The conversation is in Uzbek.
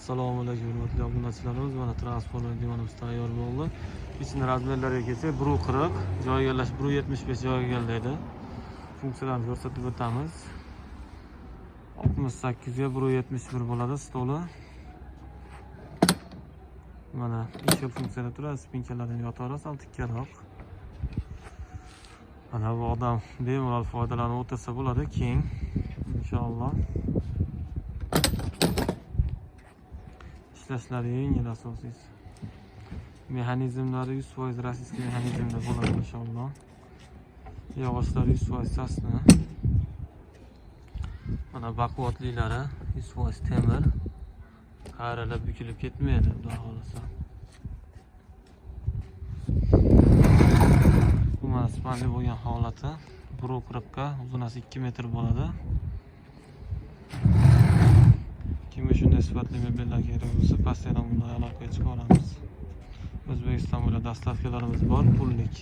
Assalomu alaykum, hurmatli obunachilarimiz. Mana transformer divanimiz tayyor bo'ldi. Ichini razmerlariga kelsak, 1.40 joy egallash, 1.75 joy egallaydi. Funksiyalarni ko'rsatib o'tamiz. 68 ga 1.71 bo'ladi stoli. Mana ikki xil funksiyada turadi, спинка larni yotaverasiz, sal tikkaroq. Mana bu odam bemalol foydalanib o'tirsa bo'ladi, keng inshaalloh. Ishlashlari yengil, asosiysi. Mexanizmlari 100% российский mexanizmda bo'ladi inshaalloh. Yog'ochlari 100% сосна. Mana baquvvatlilari 100% temir. Qayrilib bukilib ketmaydi, xudo xohlasa. Bu mana sifatli bo'lgan holati. 1.40 ga uzunasi 2 metr bo'ladi. Kimga shunday sifatli mebellar kerak bo'lsa, pastdan bilan aloqaga chiqa olamiz. O'zbekiston bo'ylab доставка larimiz bor, pullik.